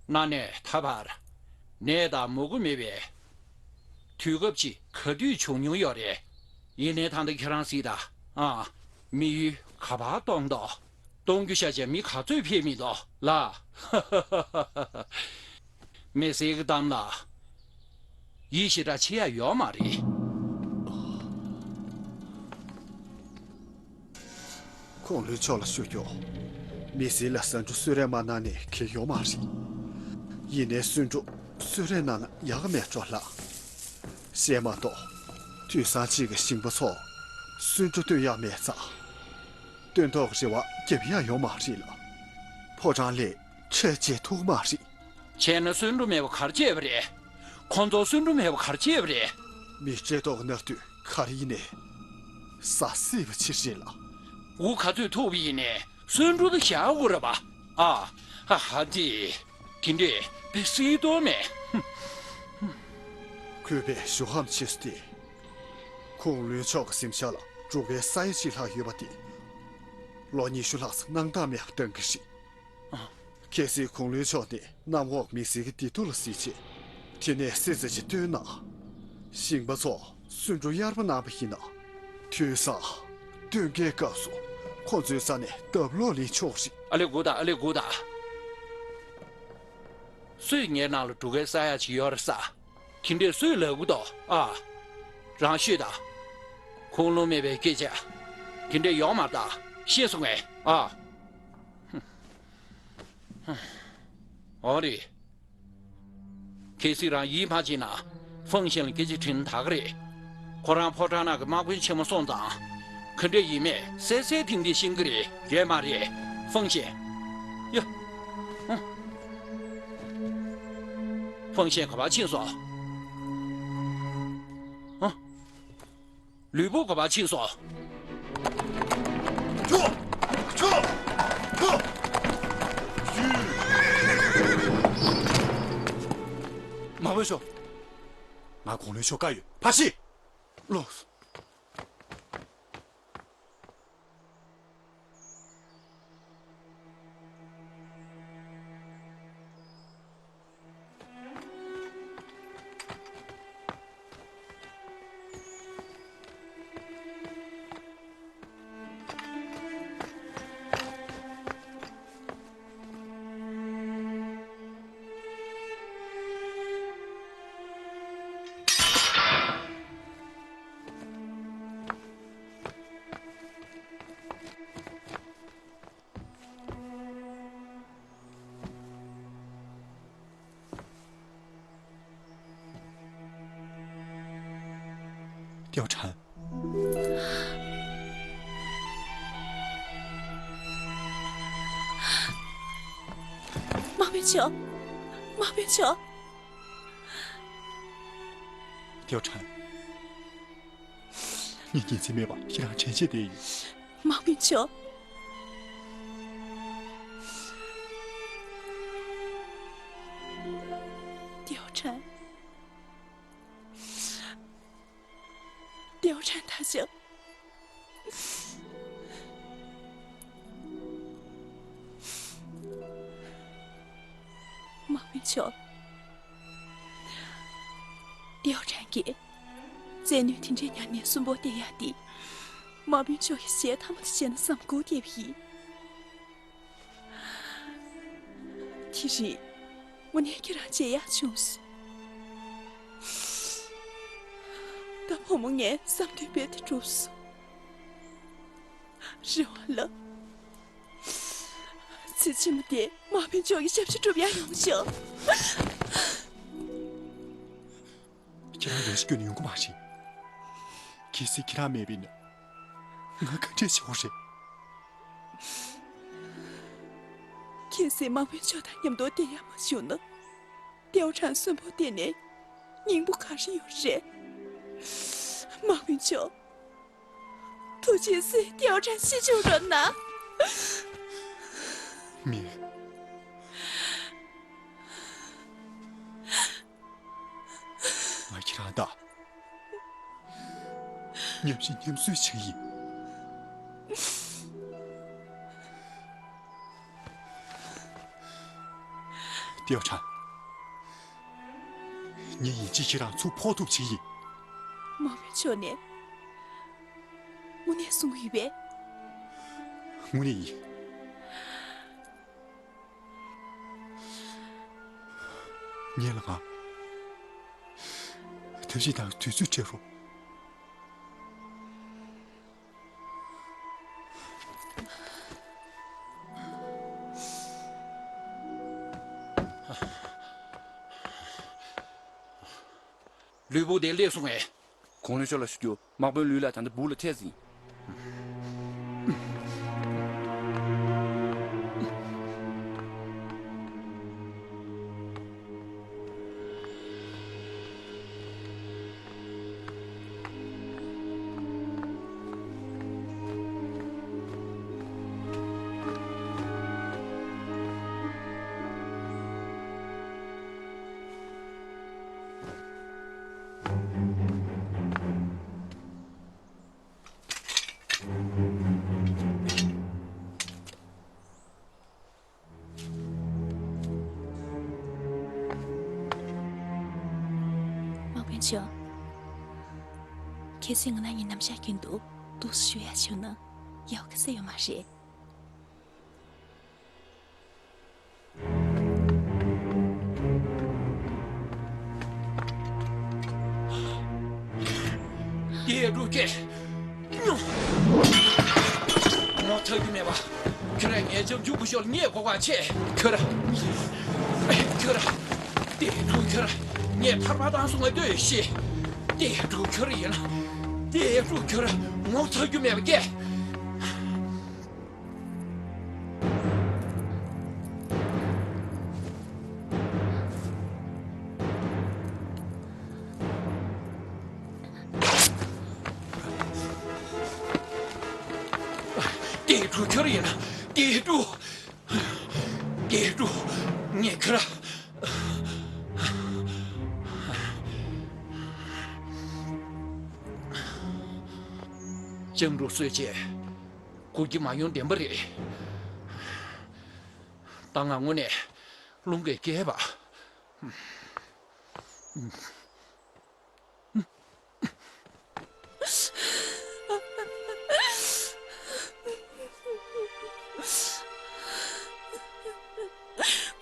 གནའ་ནས་ད་བར་ནད་དང་མུ་གེ་མེད་པའི་དུས་སྐབས་ཅིག་ག་དུས་བྱུང་མྱོང་ཡོད་རེད། ཡིན་ནའི་ད་ལྟ་ཁྱེད་རང་གཟིགས་དང་། ཨ། མི་ཡུལ་ག་པར་གཏོང་འདུག་གཏོང་རྒྱུ་ཤ་ཆེ་མི་ག་ཚོད་ཕེབས་མི་འདུག་ལ། མི་སེར་གྱི་གཏམ་ལ་ཡིད་ཞེ་དྲག་ཆེ་ཡ་ཡོད་མ་རེད། ཁུངས་ལུང་མཆོག་ལ་ཞུ་རྒྱུ། མི་སེར་ལ་ཟ་འབྲུ་གསོལ་རས་མ་གནང་ནས་གལ་ཡོད་མ་རེད། ཡིན་ནའི་གསོལ་འབྲུ་གསོལ་རས་གནང་ན་ཡག་ག་མེད་འགྲོ་ལགས། བཤད་མ་གཏོགས། དུས་སང་གཅིག་གི་ཞིང་པ་ཚོ་གསོལ་འབྲུ་སྟོན་ཡག་མེད་ཙང་། སྟོན་ཐོག་གི་རེ་བ་རྒྱབ་ཡག་ཡོད་མ་རེད་ལགས། ཕོ་བྲང་ལས་ཁྲལ་བཅད་ཐུབ་མ་རེད། བྱས་ན་གསོན་འགྲོ་མེད་པ་གར་བྱས་པ་རེད། ཁོང་ཚོ་གསོན་འགྲོ་མེད་པ་གར་བྱས་པ་རེད། མི་བཀྲེས་ལྟོགས་ནར་དུས་གར་ཡིན་ནས། ཟ་སྲིད་པ་ཕྱིར་རེད་ལགས། འུ་ག་ཚོད་ཐུབ་པ་ཡིན་ནས་གསོན་འགྲོ་དུ་བཞག་དགོས་རེད་པ། ཨ། ཧ་ཧ་དེ། དེ་འདྲས་དཔེ་སྲིད་དོ་མེད། ཁོས་པའི་ཞུ་ཧམ་བྱེད་སྟེ། ཁུངས་ལུང་མཆོག་གི་གཟིམ་ཤག་ལ་འབྲུག་པའི་ས་ཡ་གཅིག་ལྷག་ཡོད་པ་དེ། ལོ་ཉི་ཤུ་ལྷག་ཙམ་སྣང་དག་མེད་པ་བཏང་གི་རེད། གལ་སྲིད་ཁུངས་ལུང་མཆོག་དེ་གནམ་འོག་མི་སེར་གྱི་བདེ་སྡུག་ལ་གཟིགས་བྱས། དེ་ནས་སྲིད་རྩེ་ཆ་བཏོན་ན། ཞིང་པ་ཚོ་གསོན་འབྲུ་གཡར་པོ་གནང་པ་ཡིན་ན། དུས་སང་སྟོན་ཁའི་སྐབས་སུ་ཁོ་ཚོའི་རྩ་ནས་བརྡབ་ལོག་ལེན་ཆོག་རེད། ཨ་ལེ་སྒུག་དང་། ཨ་ལེ་སྒུག་དང་། སུས་ངའི་ནང་ལ་འབྲུག་པའི་ས་ཡ་གཅིག་ཡོད་རེད་ཟེར། དེ་འདྲས་སུས་ལབ་གི་འདུག་ཨ། རང་ཤོད་དང་། ཁུངས་ལུང་མེད་པའི་སྐད་ཆ། དེ་འདྲས་ཡོང་མ་ད་ཤེས་སོང་ངས་ཨ། ཨོ་རེད། གལ་སྲིད་རང་ཡིད་མ་ཆེས་ན། ཧྥང་ཞན་ལ་སྐད་ཆ་དྲིས་ན་ད་ག་རེད། ཁོ་རང་ཕོ་བྲང་ནང་གི་དམག་དཔོན་ཆེན་མོ་སོང་ཙང་། ག་འདྲས་ཡིན་མེད་གསལ་གསལ་ཐིང་ཐིང་ཤེས་ཀྱི་རེད། ཡོད་མ་རེད། ཧྥང་ཞན། ཡ། ཧྥང་ཞན་ག་པར་ཕྱིན་སོང་། ཨ། ལུས་པོ་ག་པར་ཕྱིན་སོང་། ཁྱོ། ཁྱོ། ཁྱོ། མ་འོས་ཤོག་ང་ཁུངས་ལུང་མཆོག་བཀའ་ཡོད། ཕར་ཤི། ལོས། ཏེའོ་ཁྲན། དམག་དཔོན་མཆོག་དམག་དཔོན་མཆོག་ཏེའོ་ཁྲན། ངས་ཉིན་མཚན་མེད་པར་ཁྱེད་རང་དྲན་བྱས་བསྡད་ཡིན། དམག་དཔོན་མཆོག་ཏེའོ་ཁྲན། ཏེའོ་ཁྲན་ཐལ་ཞག་དམག་དཔོན་མཆོག་ཏེའོ་ཁྲན་གྱིས་བཙན་གནོན་དེ་འདྲའི་མྱངས་ནས་གསོན་པོ་བསྡད་ཡག་དེ། དམག་དཔོན་མཆོག་གིས་གཞས་མཐའ་མ་དེ་བྱས་ན་བསམ་བསྒུགས་བསྡད་པ་ཡིན། དེ་རིང་དངོས་གནས་ཁྱེད་རང་མཇལ་ཡག་བྱུང་སོང་། ད་བུ་མོ་ངའི་བསམ་དོན་རྦད་དེ་འགྲུབ་སོང་། རེ་བ་ལགས། ཚེ་ཕྱི་མ་དེ་དམག་དཔོན་མཆོག་གི་ཞབས་ཕྱི་སྒྲུབ་ཡག་ཡོང་ཤོག་ཁྱེད་རང་རང་ཤི་སྐྱོན་ནས་ཡོང་གི་མ་རེད། གལ་སྲིད་ཁྱེད་རང་མེད་པ་ཡིན་ན། ང་ག་འདྲས་བྱེད་དགོས་རེད། གལ་སྲིད་དམག་དཔོན་མཆོག་དང་མཉམ་དུ་བསྡད་ཡག་མ་བྱུང་ན། ཏེའོ་ཁྲན་གསོན་པོ་བསྡད་ནས་སྙིང་པོ་ག་རེ་ཡོད་རེད། དམག་དཔོན་མཆོག་ཐུགས་རྗེ་གཟིགས། ཏེའོ་ཁྲན་ཤི་བཅུག་རོགས་གནང་། མིན། ང་ཁྱེད་རང་དང་མཉམ་ཤི་མཉམ་གསོན་བྱེད་ཀྱི་ཡིན། ཏེའོ་ཁྲན། ངས་ཡིན་གཅིག་ཁྱེད་རང་ཚུར་འཕོག་ཐུབ་བྱེད་ཀྱི་ཡིན། དམག་དཔོན་མཆོག་ནས་དངོས་གནས་གསུང་གི་ཡོད་པས། དངོས་གནས་ཡིན། ངེད་ལ་གང་། ཐབས་ཤེས་དང་དུས་ཚོད་སྤྲད་རོགས། ལུས་པོ་དེ་སླེབས་སོང་ངས། གོང་ལོན་ཤོ་ལ་ཞུ་རྒྱུ། དམག་དཔོན་ལུས་ལ་ད་ལྟ་སྦུག་ལ་ཐེབས་ཟིན། དམག་དཔོན་མཆོག། ཁྱེད་ཚོས་ང་ལ་ཉིན་ནམ་ཞག་རྒྱུན་དུ་འདུག་སེ་བཞུགས་ཡག་བྱུང་ན་ཡག་གི་ཟེར་ཡོད་མ་རེད། ཏེ་ཀྲུའུ་ཁྱོད། ངོ་ཚ་རྒྱུ་མེད་པ། ཁྱོད་རང་ངའི་ལྕམ་ཆུང་སྐུ་ཞབས་ལ་ངས་གོ་བ་ཆེ། ཁྱོད་ར། ཁྱོད་ར། ཏེ་ཀྲུའུ་ཁྱོད་ར། ངས་ཐར་པ་བཏང་སོང་བ་ལྟོས་ཤིག་ཏེ་ཀྲུའུ་ཁྱོད་ར་ཡིན་ན། ཏེ་ཀྲུའུ་ཁྱོད་ར་ངོ་ཚ་རྒྱུ་མེད་པ་སྐད། ཏེ་ཀྲུའུ་ཁྱོད་ཡིན་ན། ཏེ་ཀྲུའུ། ཏེ་ཀྲུའུ། ངས་ཁྱོད་ར། ལྕམ་དྲུག་གསོད་བྱས། འགུག་གི་མ་ཡོང་བདེན་པ་རེད། ད་ང་དངོས་གནས་རླུང་གིས་བསྐྱེད་པ།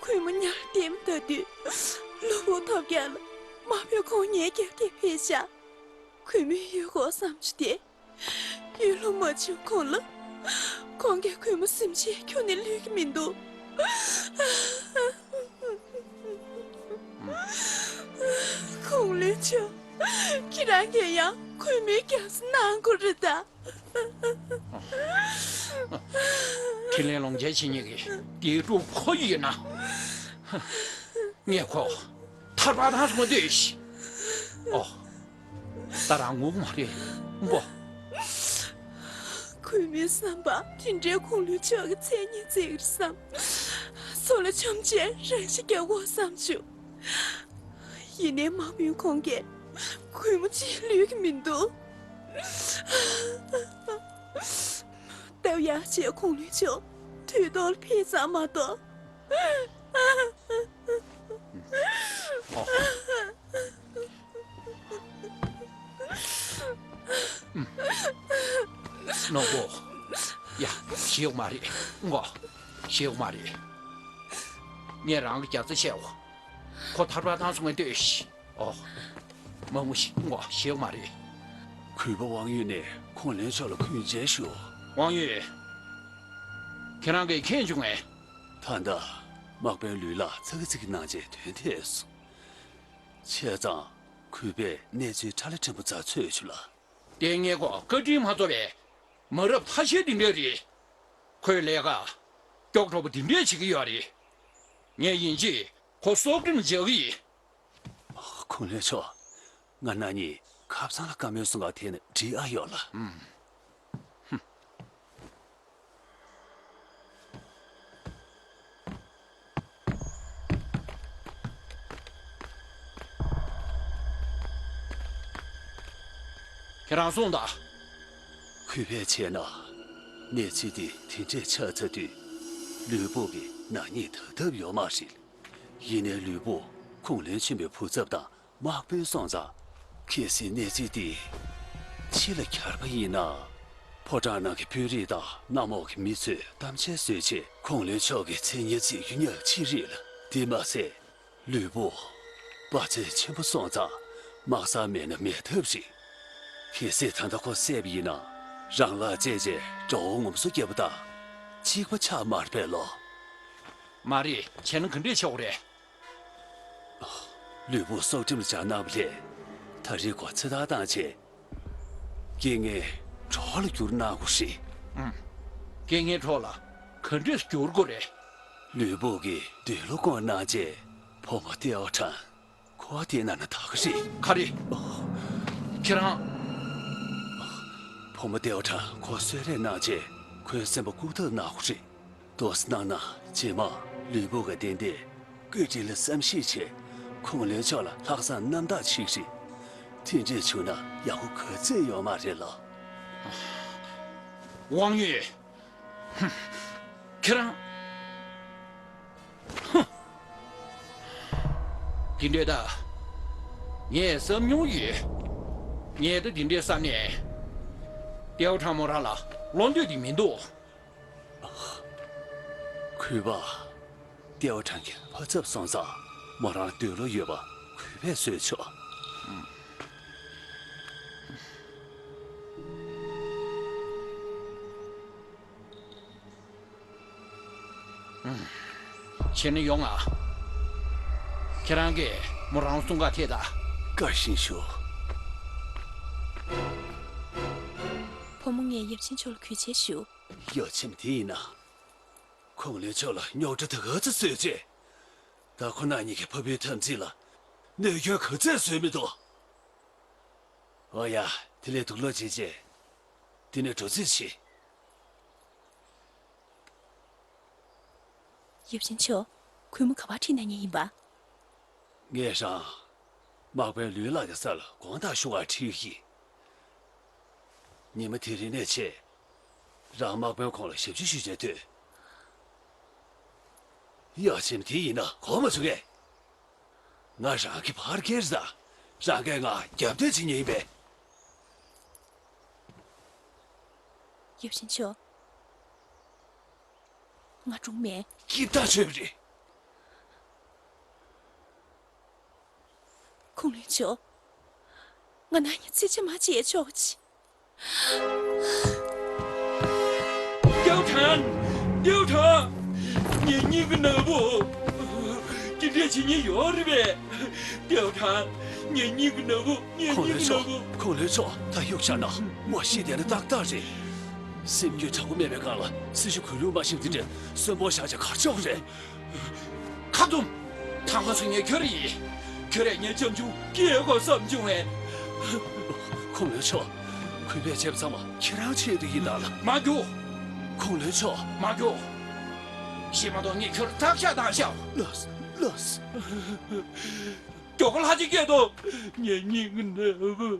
གུས་མོ་ཉར་ལྟེམ་ལྟ་དུས་གློ་བུར་ཐོལ་རྒྱག་ལ་དམག་དཔོན་ཁོང་ཉལ་རྒྱབ་ཀྱི་ཕེབས་ཤག་གུས་མོའི་ཡུལ་སྐོར་བསམ་རྒྱུ་དེ། ཡུལ་ལུང་མ་བྱུང་གོང་ལ། ཁོང་གིས་གུས་མོ་སེམས་ཅན་ཁྱོན་ནས་ལུས་ཀྱི་མི་འདུག་ཁོང་ལུས་ཆོག་ཁྱེད་རང་གིས་ཡང་གུས་མོའི་རྒྱབ་ས་གནང་དགོས་རེད་ད། འཕྲིན་ལས་ལོངས་སྤྱོད་བྱེད་མཁན་གྱི་ཏེ་ཀྲུའུ་ཁོ་ཡིན་ན། ངས་ཁོ་ཐར་པ་དང་སོང་ལྟོས་ཤིག་ཨོ། ད་རང་ངུ་མ་རེད་མགོ། གུས་མོའི་བསམ་པ་དེ་འདྲའི་ཁོང་ལུས་ཆོག་གི་མཚན་སྙན་བརྩི་གི་རེད་བསམ། མཚོ་ལ་ཆམ་ཆེན་རང་ཤི་རྒྱག་དགོས་བསམ་བྱུང་། ཡིན་ནའི་དམག་དཔོན་ཁོང་གིས་གུས་མོ་གཅིག་ལུས་ཀྱི་མི་འདུག་སྟབས་ཡག་བྱས་ཁོང་ལུས་ཆོག་དུས་ཐོག་ལ་ཕེབས་ཙམ་མ་གཏོགས། ཨོ། ནོར་བུ། ཡ། ཞེད་དགོས་མ་རེད། མགོ། ཞེད་དགོས་མ་རེད། ངས་རང་གི་རྒྱབ་རྩ་བྱས་འོ། ཁོ་ཐར་པ་བཏང་སོང་ངས་ལྟོས་ཤིག་ཨོ། མ་ངུ་ཤིག་མགོ་ཞེད་དགོས་མ་རེད། གུས་པ་དབང་ཡོད་ནས་ཁོང་ལན་ཕྱོགས་ལ་གུས་མཇལ་ཞུ། དབང་ཡོད། ཁྱེད་རང་གིས་མཁྱེན་བྱུང་ངས། ད་ལྟ་དམག་དཔོན་ལུས་ལ་ཚ་གི་ཚིག་གི་གནང་བྱས་དོན་ཐེབས་སོང་། བྱས་ཙང་གུས་པས་གནས་ཚུལ་ཁྲ་ལ་ཕྲན་བུ་ཙམ་ཚོད་ཆུ་ལ། དེ་ངས་ཁོ་བཀའ་དྲིན་མ་ཐོབ་པའི་མ་རབས་ཐ་ཤལ་འདི་འདྲ་རེད། ཁོའི་ལས་ཀ་མགྱོགས་དྲགས་པོ་འདི་འདྲས་བྱེད་ཀྱི་ཡོད་རེད། ངས་ཡིན་གཅིག་ཁོ་སྲོག་ཁྲིམས་འཇལ་གི་ཡིན། ཁུངས་ལེན་ཆོག་ང་རང་གཉིས་ཁ་སང་ལ་བཀའ་མོལ་སོང་ག་དེ་ནི་འགྲིག་ཨ་ཡོད་ལ། ཨུམ། ཁྱེད་རང་གསུངས་དང་། གུས་པས་བྱས་ན། གནས་ཚུལ་འདི་དེ་འདྲས་ཆགས་ཚར་དུས། ལུས་པོ་གི་ནག་ཉེས་དག་ཐབས་ཡོད་མ་རེད། ཡིན་ནའི་ལུས་པོ་ཁུངས་ལེན་ཆེན་པོའི་བུ་ཚབ་དང་དམག་དཔོན་སོང་ཙང་། གལ་སྲིད་གནས་ཚུལ་འདི་ཕྱི་ལ་གྱར་བ་ཡིན་ན། ཕོ་བྲང་ནང་གི་དཔོན་རིགས་དང་གནམ་འོག་གི་མི་ཚོས་གཏམ་འཆལ་བཟོས་བྱས་ཁུངས་ལེན་མཆོག་གི་མཚན་སྙན་བརྩི་རྒྱུ་ཉག་གཅིག་རེད་ལ། དེ་མ་ཟད། ལུས་པོ་ བ་ཚོས་ཆེན་པོ་སོང་ཙང་དམག་སར་མེད་ན་མེད་ཐབས་རེད། གལ་སྲིད་ད་ལྟ་ཁོ་བསད་པ་ཡིན་ན་རང་ལ་བཅད་རྗེས་དགྲ་བོ་ངོམ་སོ་བརྒྱབ་པ་དང་གཅིག་པ་ཆགས་མ་རེད་པས་ལོ། མ་རེད། བྱས་ན་ག་འདྲས་ཆོག་རེད། ལུས་པོ་སྲོག་ཁྲིམས་ལ་སྦྱར་གནང་བ་ལས་ད་རེས་ཁོ་ཚེ་ཐར་བཏང་བྱས། རྐྱེན་ངན་གྲོགས་ལ་བསྒྱུར་གནང་དགོས་རེད། ཨང་། རྐྱེན་ངན་གྲོགས་ལ་ག་འདྲས་བསྒྱུར་དགོས་རེད། ལུས་པོ་གི་འདོད་བློ་སྐོང་གནང་བྱས་བུ་མོ་ཏེའོ་ཁྲང་ཁོ་བསྡད་ན་ན་ད་ག་རེད། ག་རེ། ཁྱེད་རང་། བུ་མོ་ཏེའོ་ཁྲང་ཁོ་གསོད་རེས་གནང་བྱས་ཁོའི་སེམས་པ་བཀུག་ཐབས་གནང་དགོས་རེད། དོགས་གནང་ན་རྗེས་མ་ལུས་པོ་ག་བསྟན་ཏེ་བཀའ་དྲིན་ལ་བསམ་ཤེས་བྱས་ཁུངས་ལུང་མཆོག་ལ་ལྷག་བསམ་རྣམ་དག་བྱེད་རེད། དེ་འདྲས་བྱུང་ན་ཡག་པོ་ག་ཚོད་ཡོད་མ་རེད་ལ། དབང་ཡོད། ཁྱེད་རང་། དེ་འདྲས་ད། ངས་བསམ་མྱོང་ཡོད། ངས་ད་དེ་འདྲས་བསམ་ནས། ཏེའོ་ཁྲང་མོ་རང་ལ་བློ་འདོད་དེ་མི་འདུག་གུས་པ། ཏེའོ་ཁྲང་གི་ཕ་ཚབ་སོང་ཙང་མོ་རང་འདོད་བློ་ཡོད་པ་གུས་པས་བཟོས་ཆོག་བྱས་ན་ཡོང་ང་། ཁྱེད་རང་གིས་མོ་རང་གསུང་ག་ཐད་ད། བཀའ་བཞིན་ཞུ། བུ་མོ་ངས་ཡབ་ཆེན་མཆོག་ལ་གུས་བྱས་ཞུ། ཡབ་ཆེན་དེ་ཡིན་ན། ཁུངས་ལུང་མཆོག་ལ་རྙོག་དྲ་ད་ག་ཚོད་བཟོས་རྗེས། ད་ཁོ་ན་གཉིས་ཀྱི་ཕ་བུའི་འཐབ་འཛིང་ལ་གནོད་སྐྱོན་ག་ཚད་བཟོས་མི་འདུག་འོ་ཡ། དེ་ལས་དུག་ལོག་བྱེད་ཅེས། དེ་ནས་འགྲོ་རྩིས་བྱེད། ཡབ་ཆེན་མཆོག་གུས་མོ་ག་པར་ཁྲིད་གནང་མཁན་ཡིན་པ། ངས་རང་། དམག་དཔོན་ལུའི་ལགས་ཀྱི་སར་དགོངས་དག་ཞུ་བར་ཁྲིད་ཀྱི་ཡིན། ཉི་མ་དེ་རིང་ནས་བྱས། རང་དམག་དཔོན་ཁོང་ལ་ཞབས་ཕྱི་ཞུ་བྱས་སྡོད། ཡབ་ཆེན་དེ་ཡིན་ན་གོ་མ་བྱུང་ངས། ང་རང་གི་ཕ་རྒན་རེད་ད། རང་གིས་ང་རྒྱབ་གཏོད་བྱེད་མཁན་ཡིན་པས། ཡབ་ཆེན་མཆོག་ང་གྲོངས་མེད། སྐྱིད་ཐག་ཆོད་པ་རེད། ཁུངས་ལུང་མཆོག་ང་ན་ཉི་ཚེ་ཕྱི་མ་བྱས་ཆོག་ཅི། ཏེའོ་ཁྲང་། ཏེའོ་ཁྲང་། ངའི་སྙིང་གི་ནོར་བུ། དེ་འདྲས་བྱེད་ཉེན་ཡོད་རེད་པས། ཏེའོ་ཁྲང་། ངའི་སྙིང་གི་ནོར་བུ། ངའི་ཁུངས་ལུང་སྙིང་གི་ནོར་མཆོག་བུ། ཁུངས་ལུང་མཆོག་ད་གཡུག་བཞག་ན་མོ་ཤི་བསྡད་ན་ཏག་ཏག་རེད། སེམས་རྒྱུད་དྲང་པོ་མེད་པའི་སྒང་ལ་སྲི་ཞུ་གུས་ལུགས་མ་ཤེས་པ་དེ་འདྲས་གསོན་པོ་བཞག་བྱས་ག་རེ་ཆོག་གི་རེད། ཁ་བཙུམ། དང་པོ་སུ་ཉེ་ཁྱོད་རེད་ཡིན། ཁྱོད་རེད་ངའི་བྱམས་ཆུང་སྐྱེས་དགོས་བསམ་བྱུང་བས། ཁུངས་ལུང་མཆོག་གུས་པས་བྱས་པ་ཚང་མ་ཁྱེད་རང་ཆེད་དུ་ཡིན་ད་ལ། མ་རྒྱུག་ཁུངས་ལུང་མཆོག་མ་རྒྱུག་ཤི་མ་གཏོགས་ངས་ཁྱོད་ཐག་ཤ་བཏང་ཤག་ལགས་སོ། ལགས་སོ། མགྱོགས་པོ་ལྷ་ཆེན་སྐད་དོ། ངའི་སྙིང་གི་ནོར་བུ།